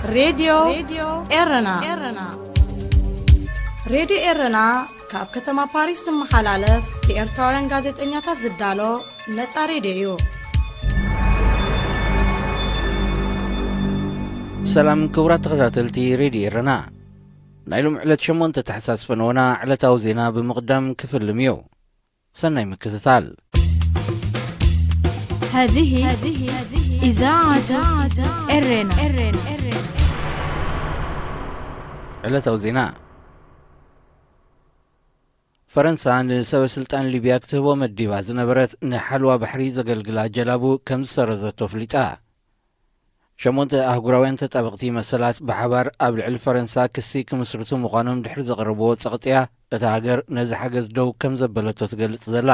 ሬድዮ ኤረና። ሬድዮ ኤረና ካብ ከተማ ፓሪስ ዝመሓላለፍ ብኤርትራውያን ጋዜጠኛታት ዝዳሎ ነጻ ሬድዮ እዩ። ሰላም ክቡራት ተኸታተልቲ ሬድዮ ኤረና፣ ናይ ሎም ዕለት ሸሞንተ ታሕሳስ ፈነወና ዕለታዊ ዜና ብምቕዳም ክፍልም እዩ። ሰናይ ምክትታል። هذه إذاعة إرنا. ዕለታዊ ዜና። ፈረንሳ ንሰበ ስልጣን ሊብያ ክትህቦ መዲባ ዝነበረት ንሓልዋ ባሕሪ ዘገልግላ ጀላቡ ከም ዝሰረዘቶ ኣፍሊጣ። ሸሞንተ ኣህጉራውያን ተጣበቕቲ መሰላት ብሓባር ኣብ ልዕሊ ፈረንሳ ክሲ ክምስርቱ ምዃኖም ድሕሪ ዘቕረብዎ ጸቕጢያ እታ ሃገር ነዚ ሓገዝ ደው ከም ዘበለቶ ትገልጽ ዘላ።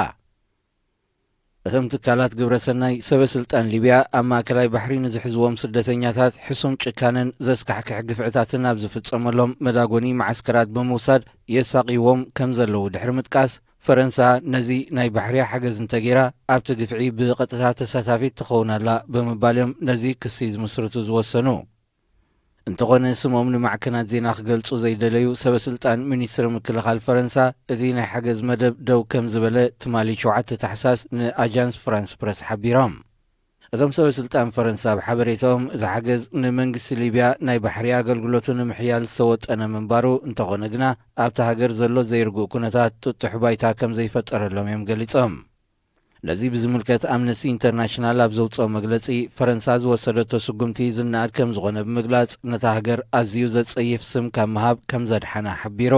እቶም ትካላት ግብረ ሰናይ ሰበ ስልጣን ሊብያ ኣብ ማእከላይ ባሕሪ ንዝሕዝዎም ስደተኛታት ሕሱም ጭካነን ዘስካሕክሕ ግፍዕታትን ኣብ ዝፍጸመሎም መዳጎኒ መዓስከራት ብምውሳድ የሳቕይዎም ከም ዘለዉ ድሕሪ ምጥቃስ፣ ፈረንሳ ነዚ ናይ ባሕርያ ሓገዝ እንተገይራ ኣብቲ ግፍዒ ብቐጥታ ተሳታፊት ትኸውን ኣላ ብምባል እዮም ነዚ ክሲ ዝምስርቱ ዝወሰኑ። እንተኾነ ስሞም ንማዕከናት ዜና ክገልጹ ዘይደለዩ ሰበ ስልጣን ሚኒስትሪ ምክልኻል ፈረንሳ እቲ ናይ ሓገዝ መደብ ደው ከም ዝበለ ትማሊ ሸውዓተ ታሕሳስ ንኣጃንስ ፍራንስ ፕረስ ሓቢሮም። እቶም ሰበ ስልጣን ፈረንሳ ኣብ ሓበሬታኦም እቲ ሓገዝ ንመንግስቲ ሊብያ ናይ ባሕሪ ኣገልግሎቱ ንምሕያል ዝተወጠነ ምንባሩ እንተኾነ ግና ኣብቲ ሃገር ዘሎ ዘይርጉእ ኩነታት ጥጡሕ ባይታ ከም ዘይፈጠረሎም እዮም ገሊጾም። ነዚ ብዝምልከት ኣምነስቲ ኢንተርናሽናል ኣብ ዘውፅኦ መግለፂ ፈረንሳ ዝወሰደቶ ስጉምቲ ዝነኣድ ከም ዝኾነ ብምግላፅ ነታ ሃገር ኣዝዩ ዘፀይፍ ስም ካብ ምሃብ ከም ዘድሓና ሓቢሩ።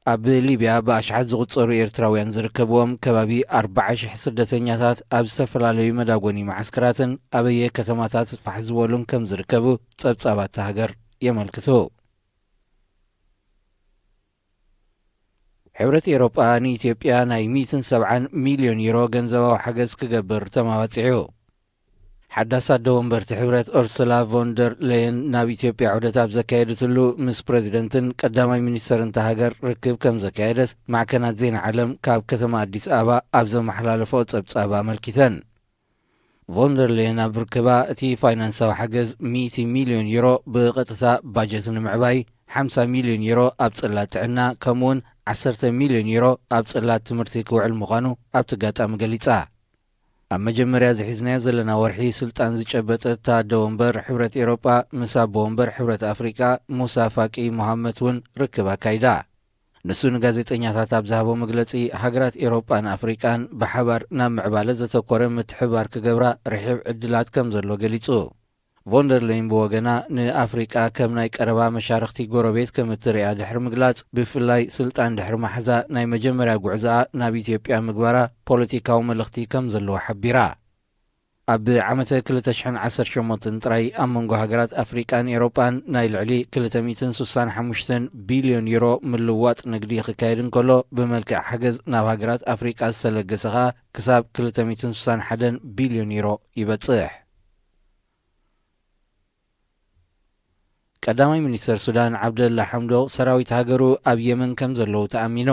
ኣብ ሊብያ ብኣሽሓት ዝቑጸሩ ኤርትራውያን ዝርከብዎም ከባቢ ኣርባዓ ሽሕ ስደተኛታት ኣብ ዝተፈላለዩ መዳጎኒ መዓስከራትን ኣበየ ከተማታት ፋሕ ዝበሉን ከም ዝርከቡ ጸብጻባት እታ ሃገር የመልክቱ። ሕብረት ኤውሮጳ ንኢትዮጵያ ናይ ሚእትን ሰብዓን ሚልዮን ዩሮ ገንዘባዊ ሓገዝ ክገብር ተማባጺዑ። ሓዳስ ኣደ ወንበርቲ ሕብረት ኦርሱላ ቮንደር ሌየን ናብ ኢትዮጵያ ዑደት ኣብ ዘካየደትሉ ምስ ፕረዚደንትን ቀዳማይ ሚኒስተርን እታ ሃገር ርክብ ከም ዘካየደት ማዕከናት ዜና ዓለም ካብ ከተማ ኣዲስ ኣበባ ኣብ ዘመሓላለፎ ጸብጻብ ኣመልኪተን። ቮንደርሌን ኣብ ርክባ እቲ ፋይናንሳዊ ሓገዝ ሚእቲ ሚልዮን ዩሮ ብቐጥታ ባጀት ንምዕባይ፣ ሓምሳ ሚልዮን ዩሮ ኣብ ጽላት ጥዕና፣ ከምኡውን ዓሰርተ ሚልዮን ዩሮ ኣብ ጽላት ትምህርቲ ክውዕል ምዃኑ ኣብቲ ኣጋጣሚ ገሊጻ። ኣብ መጀመርያ ዝሒዝናዮ ዘለና ወርሒ ስልጣን ዝጨበጠት እታ ኣደ ወንበር ሕብረት ኤውሮጳ ምስ ኣቦ ወንበር ሕብረት ኣፍሪቃ ሙሳ ፋቂ ሙሃመት እውን ርክብ ኣካይዳ። ንሱ ንጋዜጠኛታት ኣብ ዝሃቦ መግለጺ፣ ሃገራት ኤውሮጳን ኣፍሪቃን ብሓባር ናብ ምዕባለ ዘተኮረ ምትሕብባር ክገብራ ርሒብ ዕድላት ከም ዘሎ ገሊጹ። ቮንደርሌይን ብወገና፣ ንኣፍሪቃ ከም ናይ ቀረባ መሻርኽቲ ጎረቤት ከም እትርእያ ድሕሪ ምግላጽ፣ ብፍላይ ስልጣን ድሕሪ ማሕዛ ናይ መጀመርያ ጉዕዞኣ ናብ ኢትዮጵያ ምግባራ ፖለቲካዊ መልእኽቲ ከም ዘለዎ ሓቢራ። ኣብ ዓመተ ክልተ ሽሕን ዓሰርተ ሸሞንተን ጥራይ ኣብ መንጎ ሃገራት ኣፍሪቃን ኤውሮጳን ናይ ልዕሊ ክልተ ሚእትን ስሳን ሓሙሽተን ቢልዮን ዩሮ ምልውዋጥ ንግዲ ክካየድ እንከሎ፣ ብመልክዕ ሓገዝ ናብ ሃገራት ኣፍሪቃ ዝተለገሰ ከኣ ክሳብ ክልተ ሚእትን ስሳን ሓደን ቢልዮን ዩሮ ይበጽሕ። ቀዳማይ ሚኒስተር ሱዳን ዓብደላ ሓምዶክ ሰራዊት ሃገሩ ኣብ የመን ከም ዘለዉ ተኣሚኑ።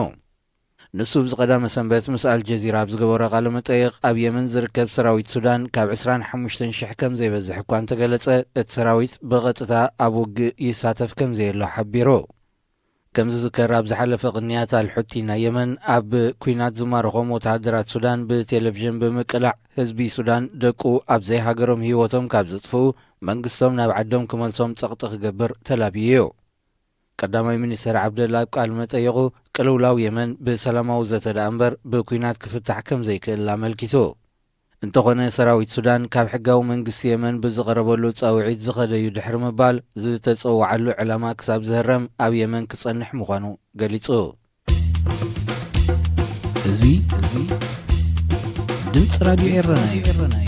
ንሱ ኣብዚ ቀዳመ ሰንበት ምስ ኣልጀዚራ ኣብ ዝገበሮ ቃለ መጠይቕ፣ ኣብ የመን ዝርከብ ሰራዊት ሱዳን ካብ ዕስራን ሓሙሽተን ሽሕ ከም ዘይበዝሕ እኳ እንተገለጸ፣ እቲ ሰራዊት ብቐጥታ ኣብ ውግእ ይሳተፍ ከም ዘየሎ ሓቢሩ። ከም ዝዝከር፣ ኣብ ዝሓለፈ ቅንያት ኣልሑቲ ናይ የመን ኣብ ኲናት ዝማረኾም ወተሃደራት ሱዳን ብቴሌቪዥን ብምቅላዕ፣ ህዝቢ ሱዳን ደቁ ኣብ ዘይሃገሮም ህይወቶም ካብ ዝጥፍኡ መንግስቶም ናብ ዓዶም ክመልሶም ጸቕጢ ክገብር ተላብዩ እዩ። ቀዳማይ ሚኒስተር ዓብደላ ኣብ ቃል መጠይቑ፣ ቅልውላው የመን ብሰላማዊ ዘተ ደኣ እምበር ብኲናት ክፍታሕ ከም ዘይክእል ኣመልኪቱ። እንተኾነ፣ ሰራዊት ሱዳን ካብ ሕጋዊ መንግስቲ የመን ብዝቐረበሉ ጻውዒት ዝኸደዩ ድሕሪ ምባል፣ ዝተጸውዓሉ ዕላማ ክሳብ ዝህረም ኣብ የመን ክጸንሕ ምዃኑ ገሊጹ። እዚ ድምፂ ራድዮ ኤረና እዩ።